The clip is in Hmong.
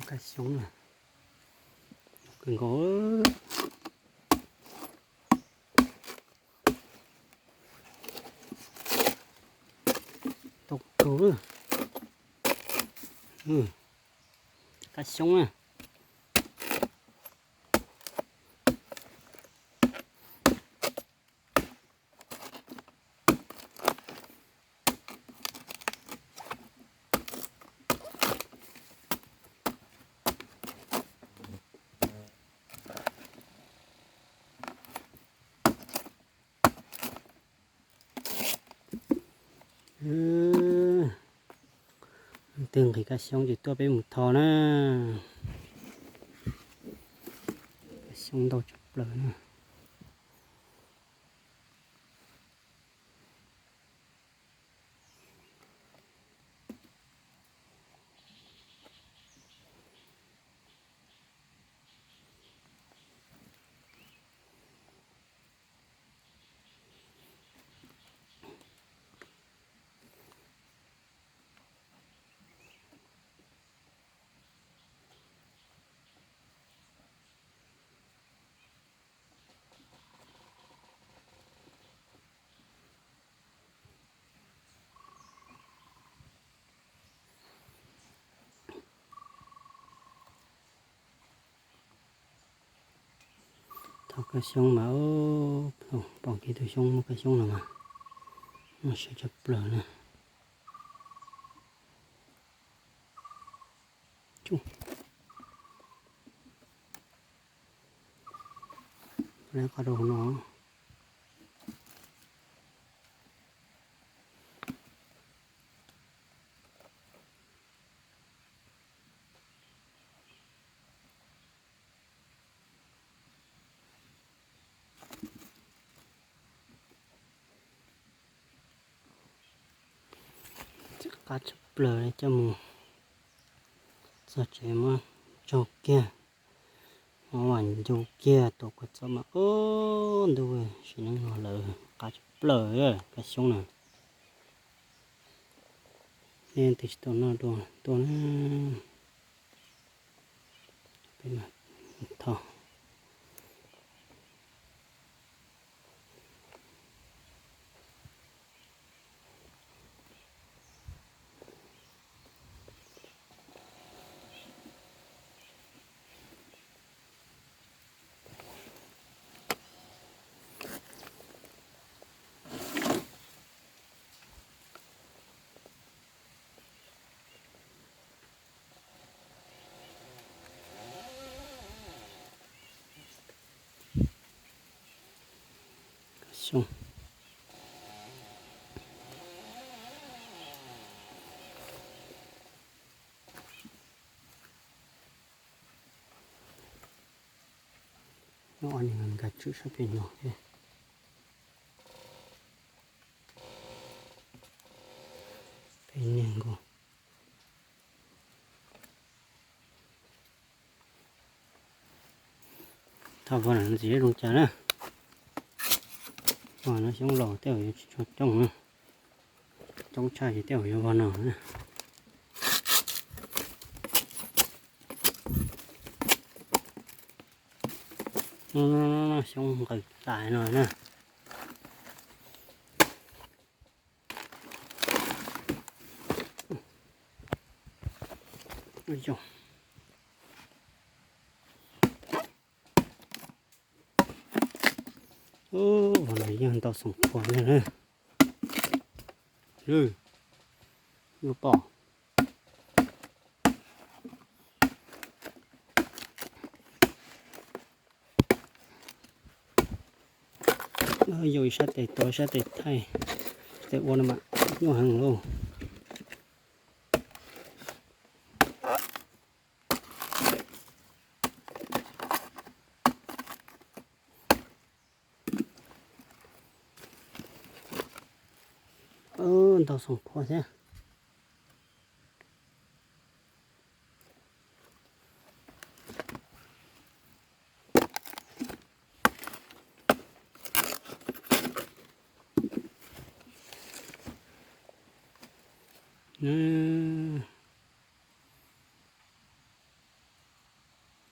Kab xyoob na, kawg nkaus. Tau kawg. Kab xyoob na. Leej twg nqhis kab xyoob ces tuaj peb mus tho na. Kab xyoob ntau tshaj plaws na. Thov kab xyoob mas, pom kiag tus xyoob muaj kab xyoob no mas, muaj siab tshaj plaws na. Lawv qab rau hauv no. Qab tshaj plaws coj mus txog tsev muab tsau kiag, muab ncu kiag tuav kua txob mas ub ntuj sim neej no lawm qab tshaj plaws kab xyoob na. Nej twg tsis tau noj dua tuaj na. Peb mam thov. Xyoob. Nyob nkag tswm sab pem no thiab. Peb niag nkaus. Thov vog no ntxiv zoo cas na. Vog no xyoob laus tej zaum yuav tsis tshua coob na. Coob tshaj ces tej zaum yuav vog no na. Xyoob nqaws tas no na. Ub, vog no yeej ntau xoom phuam li na. Lub pom. Yus ib sab tes tuav ib sab tes thaij, tes ua no mas nyuaj heev lauj. Ntau xoom phuam thiab.